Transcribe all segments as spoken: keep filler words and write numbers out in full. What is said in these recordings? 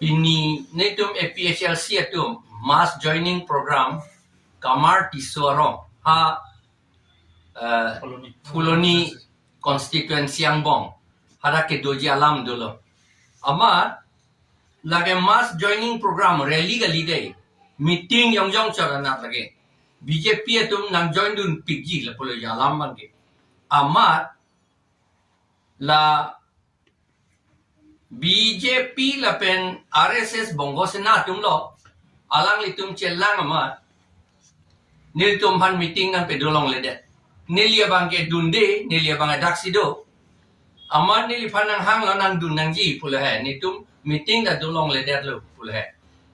Pini netum A P H L C atum mass joining program Kamar Tisso arong ha, eh, Phuloni. Phuloni constituency angbong hadak kedoji alam dolo. Amat lake mass joining program rally kali dei, meeting yong yong chot anat lake. B J P atum nangjoin dunpikji lapulo alam abangke. Amat la B J P lapen R S S Bongo Sena atumlo, alanglitum chelang amat nelitum aphan meeting nangpedolongledet. Neli abangke dunde, neli abang daksi do. Amat neliphan nanghanglo nangdun nangji pulo he. Netum meeting ta dolongledetlo pulo he.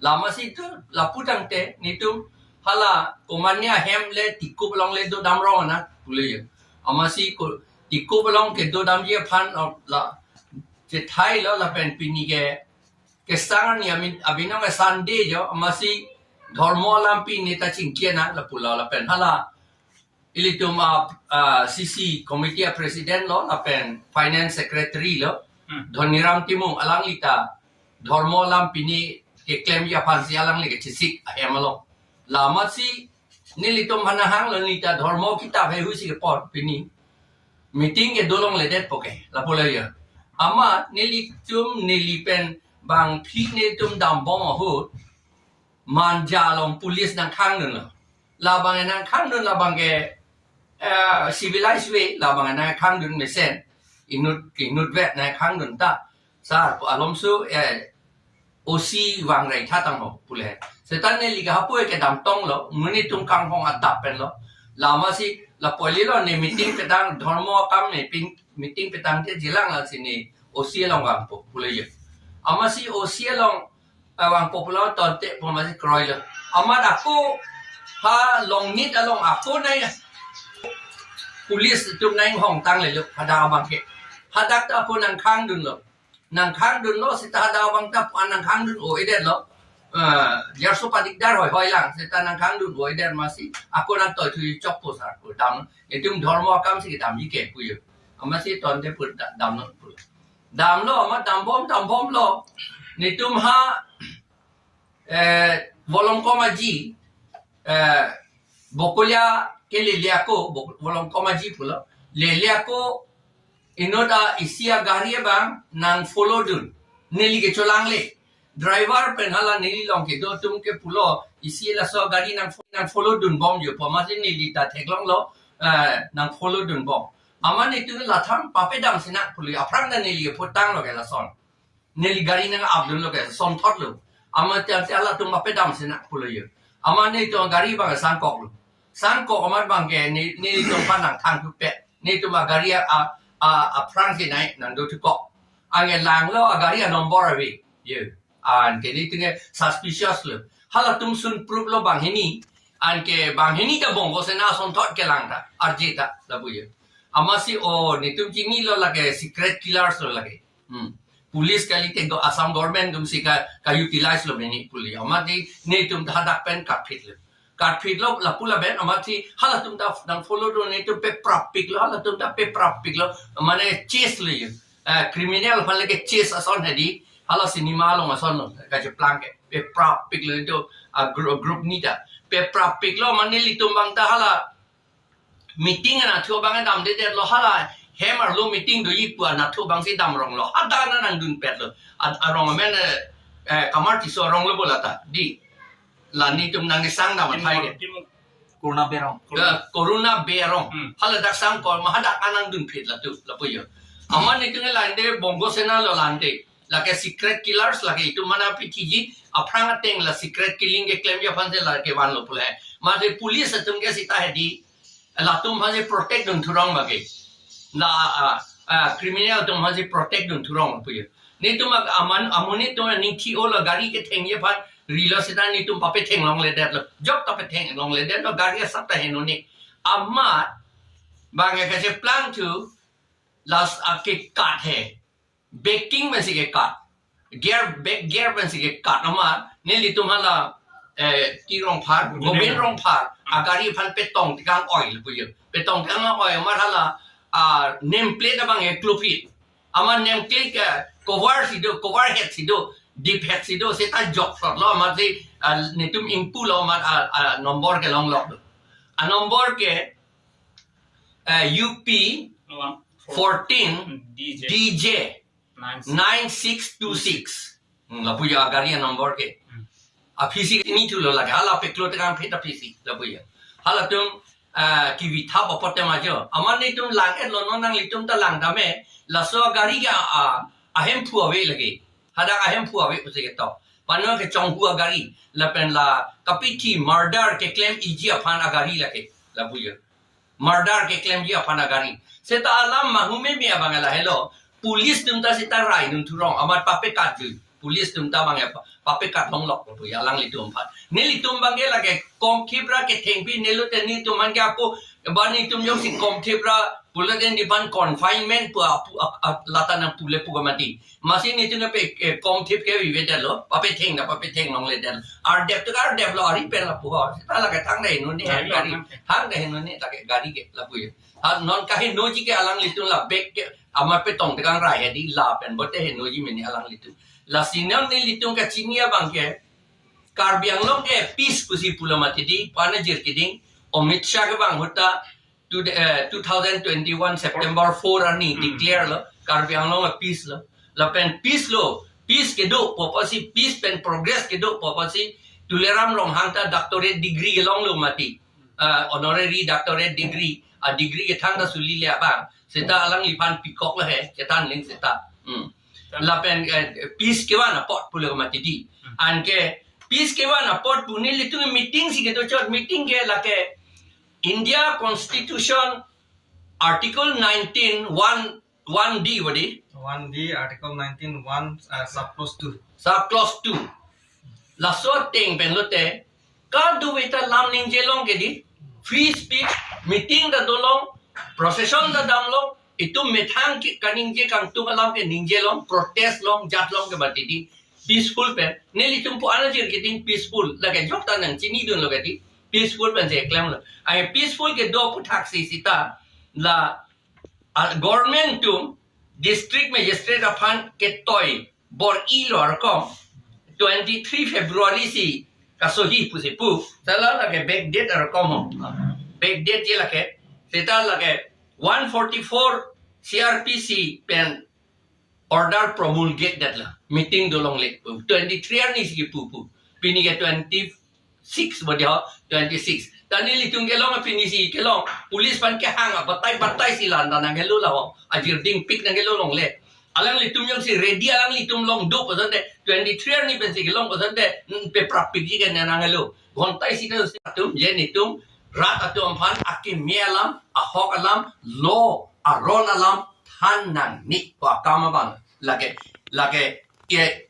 Lamasi tu lapu tangte netum hala komatne ahem le Tikup along le dodam rong na pulo ye. Amatsi ko Tikup along kedodamji aphan, uh, la chethailo lapen pini ke kesang ani amin abinong ke Sunday jo, amatsi dhormo alam pini ta chingki nang lapulo lapen hala ilitum a, a C C committee a president lo lapen finance secretary lo, Hmm. Dhoniram Timung, alangli ta dhormo alam pini keklemji aphansi alangli kechesik ahem along. Lamatsi nelitum aphan nanghanglo, neli ta dhormo kitap heihui si kepon pini meeting kedolongle detpo ke lapulo ye. Amat nelitum neli pen bangphit nelitum dambom ahut Manja along police nangkhangdunlo. Labang nangkhangdun labangke, eh, civilized way, labang nangkhangdun mesen. Inut, inutvet nangkhangdun ta. Sar, pu alomso, eh, O C vang rai thatang ho, pulo he. Seta neli ke hapu ke damtonglo, netum kanghong adap penlo. Lamasi, lapu lilo ne meeting petang, dhormo akam ne pin, meeting petang te jilang lasi ne O C along vangpo, pulo ye. Amatsi O C along, eh, vangpo pulo tonte pu amatsi kroilo. Amat ako ha Longnit along ako nai police atum nanghongtanglelo hadak abangke. Hadak ta ako nangkhangdunlo. Nangkhangdunlo seta hadak abang ta pu nangkhangdun-o-edetlo. Eh, jarso padikdar hoihoi lang seta nangkhangdun-o-edet amatsi ako nangtoithu chokpo sar pu dam. Netum dhormo akam si kedamji ke pu ye. Amatsi tonte pu da-, damlo pu. Damlo, amat dambom, dambomlo. Netum ha, eh, Volongkom Aji, eh, Bokolia ke lele ako, Bo-, Volongkom Aji pulo. Lele ako, inut a isi agari abang nangfollowdun. Neli ke cholangle. Driver pen hala neli along kedo atum ke pulo, isi laso agari nang, nangfollowdunbom jo pu amatsi neli ta theklonglo, eh, nangfollowdunbom. Amat netum latham papedam sinang pulo, aphrang ta neli ke phutanglo ke lason. Neli gari nang-apdunlo ke, sonthotlo. Amat tiang si halatum papedam sinang pulo ye. Amat netum gari abang sangkoklo. Sangkok amat abangke ne, netum aphan nangthangthu pet. Netum agari a, a, aphrang si nai nangdothukok. Anke langlo agari a number ave. Ye. Anke netum ke suspicious lo. Halatum sunpruplo banghini. Anke banghini ta Bongo Sena asonthot kelang ta. Arje ta lapu ye. Amatsi o netum chinilo lake secret killers lo lake. Hmm. Police kalite go-, Assam government atumsi ka, ka-utilize lo meni police. Amat netum ta hadak pen karphitlo. Karphitlo lapu lapen amatsi halatum ta nangfollowdun netum peprap piklo, halatum ta peprap piklo. Mane chase lo ye. Eh, criminal aphan lake chase ason hedi. Hala cinema along asonlo. Kacheplang ke. Peprap piklo netum a group, group ni ta. Peprap piklo mane nelitum abang ta hala meeting anatthu abang damdedetlo hala hem arlo meeting doji pu anatthu abangsi damronglo. Hadak nangdunpetlo. Ad-, arong amen, eh, eh, Kamar Tisso aronglo bo lata. Dei. La netum nangkesang dam athai ke. Tim, tim Corona Bey arong. Ya, Corona Bey arong. Hmm. Hala dak sangkok ma hadak nangdunphit latum lapu ye. Amat netum lande Bongo Sena lo lande. Lake secret killers lake itum mane aphi thiji aphrang ateng la secret killing keklemji aphansi lake vanlo pulo he. Mane police atum ke seta hedi latum aphansi protect dunthurong bagi. La, ah, ah, criminal atum aphansi protect dunthurong puye. Netum ak-, aman, amonit atum aning thi-olo gari kethengji aphan rilo seta netum papethenglongledetlo. Jok ta pethenglongledetlo gari asap ta henone. Amat abang kacheplang thu las ake kat he. Baking pensi kekat. Gear, back gear pensi kekat. Amat nelitum hala, eh, Ti Rongphar, Govind Rongphar. Govind Rongphar. Agari aphan petong tekang oil puye. Petong tekang oil amat hala, ah, name plate abang eklopit. Amat name plate ke cover si do, cover head si do, dip head si do, seta jok sot lo amat si, ah, netum ingpu lo amat, ah, ah, number ke longlok do. A number ke, eh, U P One fourteen D J. D J Nine six. Nine six two six. Hmm, lapu ya gari number ke. Hmm. Aphisi ni thu lo lake. Hala peklo tekang pheta phisi lapu ya. Halatum, ah, kivithap apot tema jo. Amat netum lang-et lo, non nanglitum ta lang dam-e. Laso gari ke, ah, ahemphu ave lake. Hadak ahemphu ave pusi ketok. Pano kechonghu agari. Lapen la kapithi murder keklem iji aphan agari lake. Lapu ya. Murder keklemji aphan agari. Seta alam mahume me abang lahelo. Police atum ta seta rai nung thurong amat papekat ju. Police atum ta abang ya pa-, papekat longlok pu ya alanglitum aphan. Nelitum abang ke lake Komthip ra kethengpi nelo te netum an ke ako ba netum jongsi Komthip ra pulo te nephan confinement pu apu a-, a-, lata nangpu le pu ke mati. Masi netum na pe, eh, Komthip ke vive det lo, papetheng na papetheng longle det. Ardep tu ardep lo, ari pen lapu ho. Seta lake thang dai no ni, ari, ari, thang dai no ni, lake gari ke lapu ya. Ha, non kahenoji ke alanglitum la bag ke, amat petong tekang rai hedi lapen bote henoji meni alanglitum. Lasi non nelitum kachini abang ke, Karbi Anglong ke peace pusi pulo mati di, pana jir keding, Amit Shah ke bang ahut ta, to the, eh, two thousand twenty-one September four arni, hmm, declare lo, Karbi Anglong a peace lo. Lapen peace lo, peace kedo pu apotsi, peace pen progress kedo pu apotsi, Tuliram Ronghang ta doctorate degree kelong lo mati. Ah, honorary doctorate degree, a degree kethang ta suli le abang. Seta alangliphan pikok lo he, chethan ling seta. Hmm. Lapen, eh, peace kevan apot pulo mati di. Hmm. Anke peace kevan apot pu nelitum meeting si kedo chot, meeting ke lake India Constitution Article nineteen one, one D wadi. One D, Article nineteen one, uh, sub clause two. Sub clause two. Laso ateng pen lote, kadokave ta lam ningje long ke di, free speech, meeting ta dolong, procession ta damlong, itum methang ke kaningje kangtung alam ke ningje long, protest long, jat long ke mati di, peaceful pen. Nelitum pu ana jir keding peaceful, lake jok ta nangchinidun lo ke di, peaceful pen si klem lo. Ai peaceful kedo aputhak si seta, la, ah, government atum district magistrate aphan ketoi bor-i lo arkom twenty-three February si kasohi pusi pu. Sala lake backdate arkom ho. Backdate je lake. Seta lake one forty-four C R P C pen order promulgate det la. Meeting dolongle. Twenty-three arni si pu pu. Pini ke twenty-six bodi ho, twenty-six. Ta nelitum kelong pini si kelong. Police aphan kehang batai batai si la-an ta nanghelo la ho. Ajir dingpik nanghelo longle. Alanglitum jongsi ready alanglitum long do ko sante, twenty-three arni pen si kelong ko sante, hmm, peprap pik ji ke nanghelo. Ghonta isi ta si atum, je netum, rat atum aphan, akeme alam, ahok alam, law, aron alam, than nangne pu akam abang. Lake, lake, ye,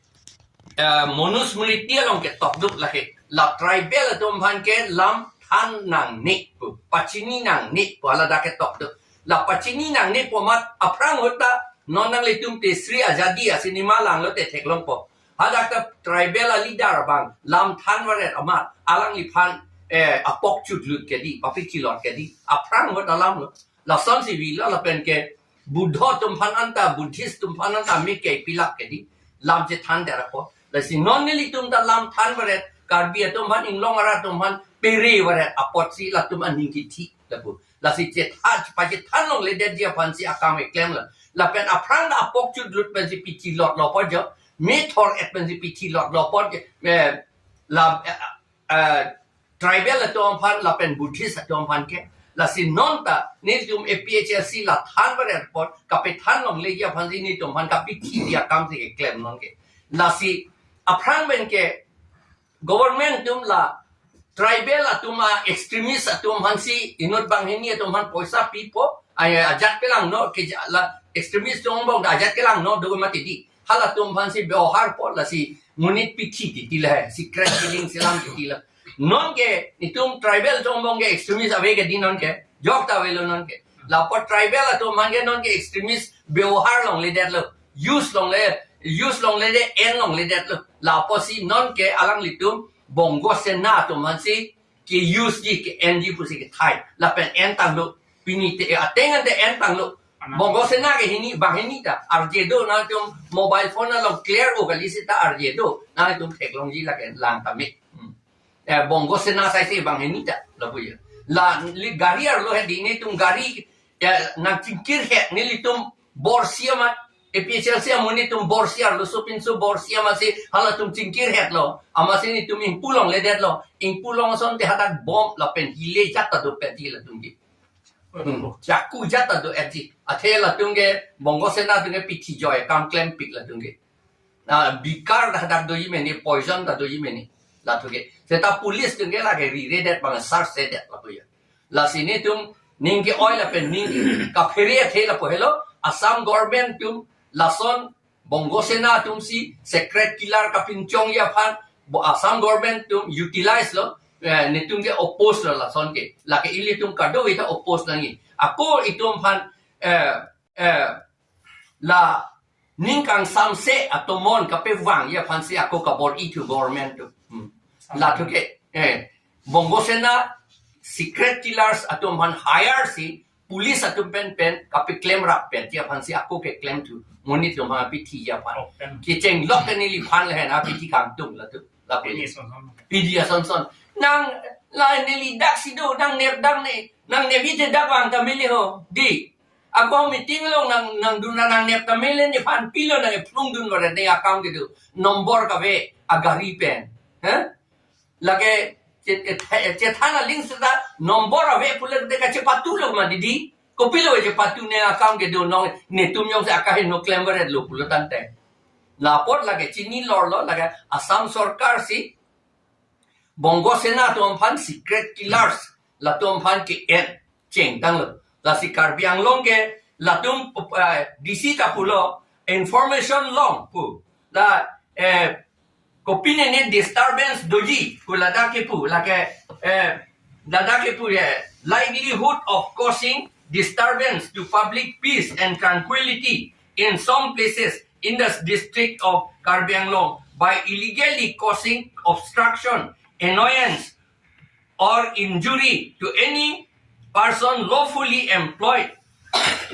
eh, Manusmriti along ketok duk lake. La tribal atum aphan ke lam than nangne pu, pachini nangne pu hala dak ketok duk. La pachini nangne pu amat aphrang ahut ta, non nanglitum te Sri Azadi a cinema langlo te theklongpo. Hadak ta tribal a leader abang, lam than varet amat, alangliphan, eh, apok chutlut ke di, papichilot ke di. Aphrang ahut alam lo. Lason si vilo lapen ke Buddho atum aphan anta, Buddhist atum aphan anta mi ke pilak ke di. Lam chethan det ako. Lasi non nelitum ta lam than varet, Karbi atum aphan, inglong arat atum aphan, pere varet apotsi latum aning kithi lapu. Lasi chethan, pachethan longledetji aphansi akam keklem lo. Lapen aphrang ta apok chutlut pensi pichilot lo apot jo. Methor et pensi pichilot lo apot jo. Eh, lam, eh, eh, tribal atum aphan lapen Buddhist atum aphan ke. Lasi non ta nelitum A P H L C la than varet apot kapethan longleji aphansi nelitum aphan kapithi akam si keklem non ke. Lasi aphrang pen ke government atum la tribal atum a extremist atum aphansi inut banghini atum aphan poisa pipo, ai ajat kelangno ke ja-, la extremist atum angbong ta ajat kelangno do mati di. Halatum aphansi byohar po lasi monit pithi titi la, secret killing si lam titi la. Non ke itum tribal atum angbong ke extremist ave ke di non ke, jok ta avelo non ke. Lapu tribal atum aphan ke non ke extremist byohar longledet lo, use longle, use longledet, en longledet lo. Lapusi non ke alanglitum Bongo Sena atum aphansi ke-use ji, ke-en ji pusi kethai. Lapen entanglo. Pini te, eh, ateng ante entanglo. Bongo Sena ke hini, banghini ta arje do, nangtum mobile phone along clear o kali seta arje do, nangtum theklongji lake lang tame. Hmm. Eh, Bongo Sena sai se banghini ta, lapu ya. La, li gari arlo hedi, netum gari, ya, nangchingkirhet, nelitum bor-i amat, A P H L C amonit atum bor-i arlo, sopinso bor-i amatsi, halatum chingkirhetlo, amatsi netum ingpu longledetlo, ingpu long asonte hadak bomb lapen hile jat ta dopetji latum ke. Hmm. Chaku jat ta do-etji. Athe latum ke Bongo Sena atum ke pithi joi akam klempik latum ke. Na, bikar ta hadak doji meni, poison ta doji meni. Latum ke. Seta police atum ke lake riredet bang search sedet lapu ya. Lasi netum ning ke-oi lapen ning kaphere athe lapu helo. Assam government atum lason Bongo Sena atumsi secret killer kapinchongji aphan bo Assam government atum utilize lo, eh, netum ke oppose lo lason ke. Lake ilitum kadokave ta oppose nangji. Ako itum aphan, eh, eh, la ning kangsamse atomon kapevangji aphansi ako kabor-ithu government atum. Hmm. Latum ke, eh, Bongo Sena secret killers atum aphan hire si police atum pen pen kapeklem rappetji aphansi ako keklemthu. Monit atum aphan pithiji aphan. Oh, pen. Kecheng lok ke neliphan lahen apithi kangtung latum. Lapu. Pini son son. Pidi ason son. Nang la neli daksi do, nangnep dang ne, nangnep ite dak vang ta mili ho. Di. Ako meeting along nang, nangdun ra nangnep ta mili, nephan pilo nangphlungdun varet ne akam kedo. Nombor kave, agari pen. Ha? Lake, che-, che-, chethan aling seta nombor ave pulote kachepatulo ma didi. Kopilo chepatune akam kedo nong, netum jongsi akaheno klem varetlo pulo tangte. Lapot lake chini lorlo, lake Assam sorkar si Bongo Sena atum aphan secret killers latum aphan ke-en chengtanglo. Lasi Karbi Anglong ke latum, eh, D C ta pulo, information long pu. La, eh, kopine ne disturbance doji pu ladak kepu, lake, eh, ladak kepu, eh, likelihood of causing disturbance to public peace and tranquility in some places in the district of Karbi Anglong by illegally causing obstruction, annoyance, or injury to any person lawfully employed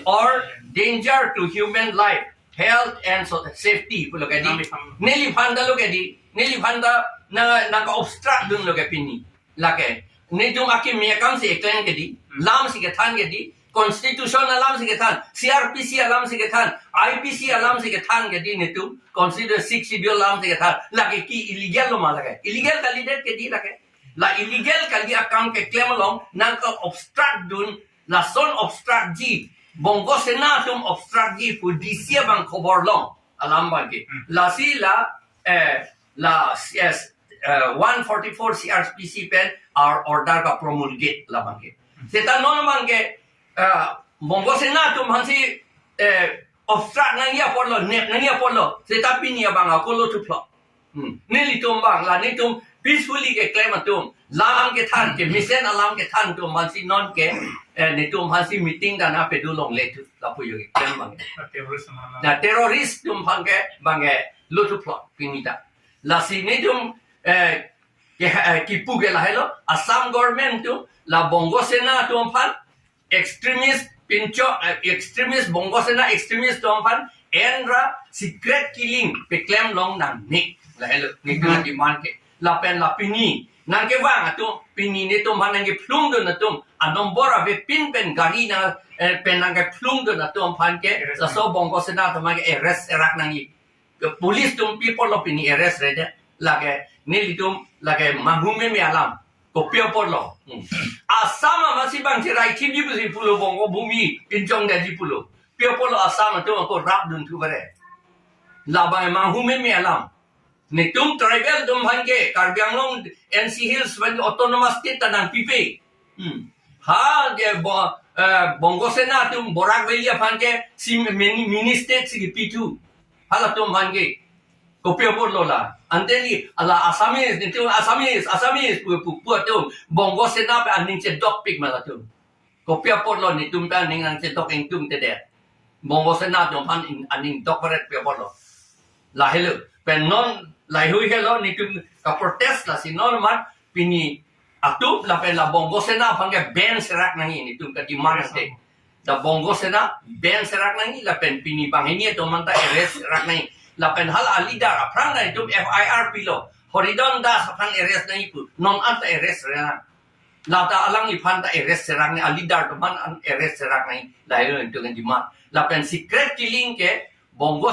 or danger to human life, health and so-, safety pulo ke di. Neliphan ta lo ke di, neliphan ta nang, nang obstruct dunlo ke pini. Lake, netum akimi akam si eklem ke di, lam si kethan ke di, constitution alam si kethan, C R P C alam si kethan, I P C alam si kethan ke di netum, constitution sixth schedule alam si kethan, lake ke illegal lo ma lake. Illegal kalidet ke di lake. La illegal kali akam keklem along nangka-obstruct dun, lason obstruct ji Bongo Sena atum obstruct ji pu D C abang khobor long alam abang ke. Hmm. Lasi la, eh, la, yes, eh, one forty-four C R P C pen our order kapromulgate labang ke. Hmm. Seta non abang ke, eh, Bongo Sena atum aphansi, eh, obstruct nangji apotlo, nep nangji apotlo, seta pini abang ako lo thuplo. Hmm. Nelitum abang, la netum peacefully keklem atum, lam kethan, kemesen alam kethan atum aphansi non ke, eh, netum aphansi meeting dana pedu longlethu, lapu yo keklem abang. Terrorist alam. Na terrorist atum abang ke, abang ke lo thuplo pini ta. Lasi netum, eh, ke, eh, kipu ke lahelo, Assam government atum, la Bongo Sena atum aphan, extremist pinchong, eh, extremist Bongo Sena extremist atum aphan en ra secret killing peklem long nangne. Lahelo, netum demand ke. Lapen la pini nangkevang atum, pini netum aphan nangkephlung dun atum, anombor avepin pen gari na, eh, pen nangkephlung dun atum aphan ke, arrest laso Bongo Sena atum aphan ke arrest serak nangji. Ke police atum pi apotlo pini arrest rede. Lake nelitum lake manghu meme alam. Kopi apotlo. Hmm. Assam amatsi bang cherai thipji pusi pulo, Bongo Bhumi pinchongdetji pulo. Pi apotlo Assam atum ako rap dunthu bare. Labang manghu meme alam. Netum tribal atum aphan ke, Karbi Anglong, N C Hills aphan ke autonomous state ta nangpipe. Hmm. Ha, je bo-, eh, Bongo Sena atum Barak Valley aphan ke si mini, mini state si kipithu. Halatum aphan ke. Kopi apotlo la. Ante ni, ala Assamese, netum Assamese, Assamese, pu, pu, pu atum, Bongo Sena pen aning chedokpik ma latum. Kopi apotlo netum pen aning nangchedok ingtungtedet. Bongo Sena atum aphan in-, aning dok varet pi apotlo. Lahelo. Pen non lahei helo netum kaprotest lasi non mat pini atum lapen la Bongo Sena aphan ke ban serak nangji netum kademand ante. Da Bongo Sena ban serak nangji, lapen pini banghini atum anta arrest serak nangji. Lapen hala aleader aphrang nangtum F I R pilo. Horidon Das aphan arrest nangji pu. Non anta arrest serak. Lata alangliphan ta arrest serak nangji, aleader atum an arrest serak nangji. Lahelo nangtum demand. Lapen secret killing ke Bongo